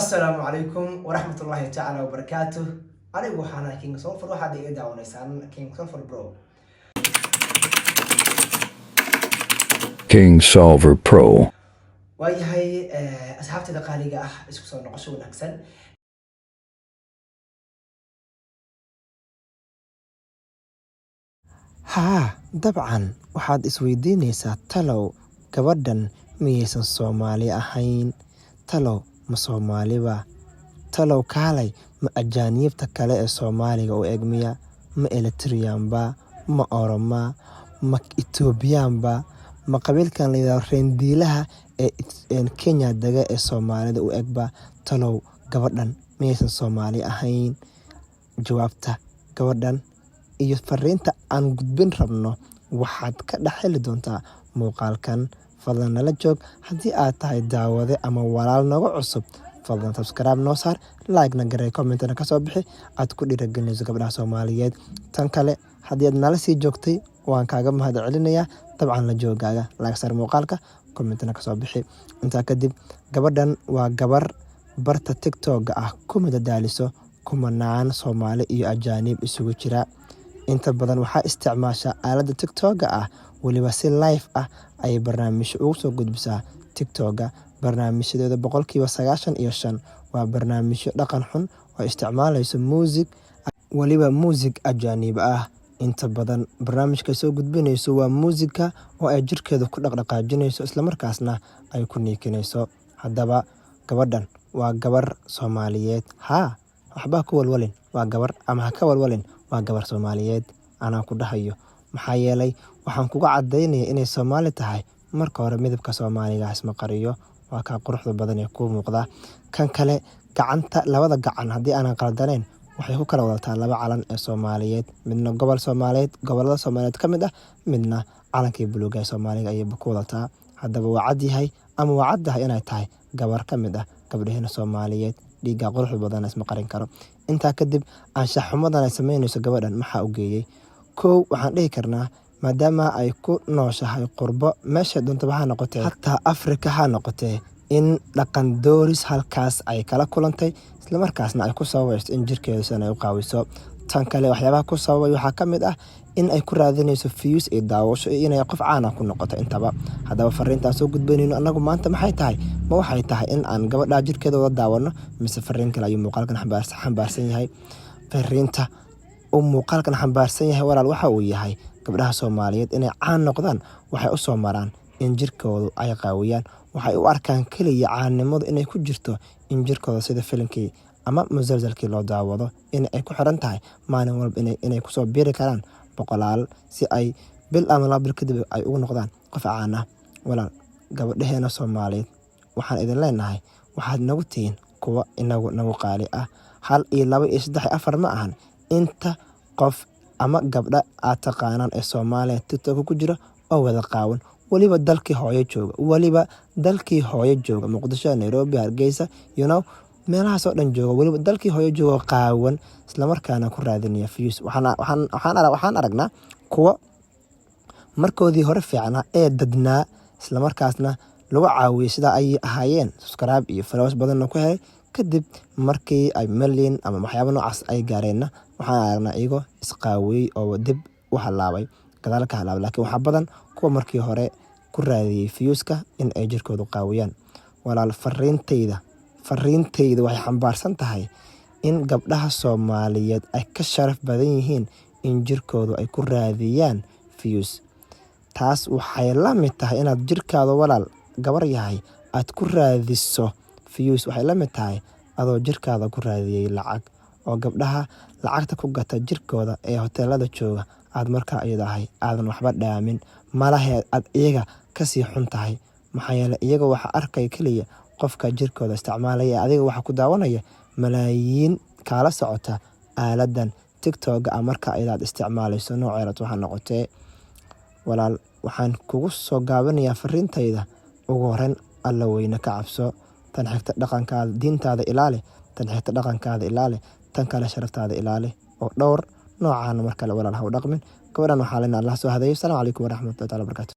Asalaamu calaykum waraxmatullaahi tacaala wabarakaatuh. Anigu waxaan ahay King Solfer, waxaad iga daawanaysaan King Solfer Bro. King Solver Pro. Waayahay, asxaabtayda qaaliga ah, isku soo noqosho wanaagsan. Haa, dabcan waxaad isweydiinaysaa, talow gabadhan miyaysan Soomaali ahayn? Talow ma Soomaaliba? Talow kaalay, ma ajaanibta kale ee Soomaaliga u eg miya? Ma Eritrean-ba? Ma Oromo? Ma Ethiopian-ba? Ma qabiilkan la yiraahdo Rendiilaha ee Kenya dega ee Soomaalida u egba? Talow gabadhan miyaysan Soomaali ahayn? Jawaabta gabadhan iyo fariinta aan gudbin rabno waxaad ka dhex heli doontaa muuqaalkan. Fadlan nala joog. Haddii aad tahay daawade ama walaal nooga cusub, fadlan subscribe noo saar, like na garee, commentna kasoo bixi aad ku dhiiragelinayso gabdhaha Soomaaliyeed. Tan kale, haddii aad nala sii joogtay, waan kaaga mahad celinayaa dabcan la joogaaga. Like saar muuqaalka, commentna kasoo bixi. Intaa kadib, gabadhan waa gabar barta TikTok-ga ah ku madadaaliso kumanaan Soomaali iyo ajaanib isugu jira. Inta badan waxaa isticmaashaa aaladda TikTok-ga ah, weliba si live ah ayay barnaamijyo ugu soo gudbisaa TikTok-ga. Barnaamijyadeeda 95% waa barnaamijyo dhaqan xun oo isticmaalayso muusig, weliba muusig ajaanib ah. Inta badan barnaamijka soo gudbinayso waa muusigka oo ay jirkeeda ku dhaqdhaqaajinayso, islamarkaasna ay ku niikinayso. Haddaba gabadhan waa gabar Soomaaliyeed. Haa, waxba ku walwalin, waa gabar, ama ha ka walwalin, waa gabar Soomaaliyeed anaa ku dhahayo. Maxaa yeelay, waxaan kuga cadaynaya inay Soomaali tahay: marka hore, midabka Soomaaliga isma qariyo, waa kaa quruxda badan ee kuu muuqda. Kan kale, gacanta, labada gacan, haddii aanan qaldanayn, waxay ku kala wadataa laba calan ee Soomaaliyeed, midna gobol Soomaaliyeed, gobolada Soomaaliyeed ka mid ah, midna calankii buluuga ee Soomaaliga ayay ku wadataa. Haddaba waa cad yahay ama waa caddahay inay tahay gabar ka mid ah gabdhaheena Soomaaliyeed. Dhiigga quruxda badan isma qarin karo. Intaa kadib, anshax xumadan ay sameynayso gabadhan maxaa u geeyey? Kow, waxaan dhihi karnaa maadaama ay ku nooshahay qurbo, meesha doontaba ha noqotee, hataa Afrika ha noqotee, in dhaqan dooris halkaas ay kala kulantay, islamarkaasna ay ku sababayso in jirkeedu sidan ay u qaawiso. Tan kale, waxyaabaha ku sababay waxaa ka mid ah in ay ku raadinayso views iyo daawasho iyo inay qof caan ah ku noqoto intaba. Haddaba fariintaan soo gudbanayno annagu maanta maxay tahay? Ma waxay tahay in aan gabadhaa jirkeeda wada daawano, mise fariin kale ayuu muuqaalkan xambaarsan yahay? Fariinta uu muuqaalkan xambaarsan yahay, walaal, waxa uu yahay gabdhaha Soomaaliyeed inay caan noqdaan waxay u soo maraan in jirkoodu ay qaawiyaan. Waxay u arkaan keliya caannimadu inay ku jirto in jirkooda sida filimkii ama musalsalkii loo daawado, in ay ku xiran tahay maalin walba inay kusoo biiri karaan boqolaal, si ay bil ama 2 bil kadib ay ugu noqdaan qof caan ah. Walaal, gabadhaheena Soomaaliyeed waxaan idin leenahay, waxaad nagu tihiin kuwa inagu nagu qaali ah. Hal iyo laba iyo saddex iyo afar ma ahan inta qof ama gabdha aad taqaanaan ee Soomaaliya TikTok ku jira oo wada qaawan, weliba dalkii hooyo jooga, weliba dalkii hooyo jooga, Muqdisho, Nairobi, Hargeysa, meelahaas oo dhan jooga, weliba dalkii hooyo jooga, qaawan, islamarkaana ku raadinaya views. Waxaan aragnaa kuwo markoodii hore fiicnaa ee dadnaa, islamarkaasna lagu caawiyey sidaa ay ahaayeen, subscribe iyo followers badanna ku helay. Kadib markii ay million ama waxyaabo noocaas ay gaareenna, waxaan aragnaa iyagoo isqaawiyey oo dib u halaabay, gadaal ka halaabay. Laakiin waxaa badan kuwa markii hore ku raadiyey viewska in ay jirkoodu qaawiyaan. Walaal, fariintayda waxay xambaarsan tahay in gabdhaha Soomaaliyeed ay ka sharaf badan yihiin in jirkoodu ay ku raadiyaan views. Taas waxay la mid tahay inaad jirkaada, walaal, gabar yahay, aad ku raadiso views, waxay la mid tahay adoo jirkaada ku raadiyey lacag, oo gabdhaha lacagta ku gata jirkooda ee hoteelada jooga aad markaa iyada ahay aadan waxba dhaamin malaheed, aad iyaga kasii xun tahay. Maxaa yeelay, iyaga waxa arkaya keliya qofka jirkooda isticmaalaya, adiga waxa ku daawanaya malaayiin kaala socota aaladan TikTok ah marka iyada aad isticmaalayso nooceeda waxa noqotee. Walaal, waxaan kugu soo gaabinayaa fariintayda: ugu horreyn, Alla weyne ka cabso; tan xigta, dhaqankaada, diintaada ilaali; tan xigta, dhaqankaada ilaali; tan kale, sharaftaada ilaali oo dhowr. Noocaana mar kale, walaal, ha u dhaqmin. Gabadhan waxaa leenahay Allah soo hadeeyo. Asalaamu calaykum waraxmatullahi taala wabarakaatu.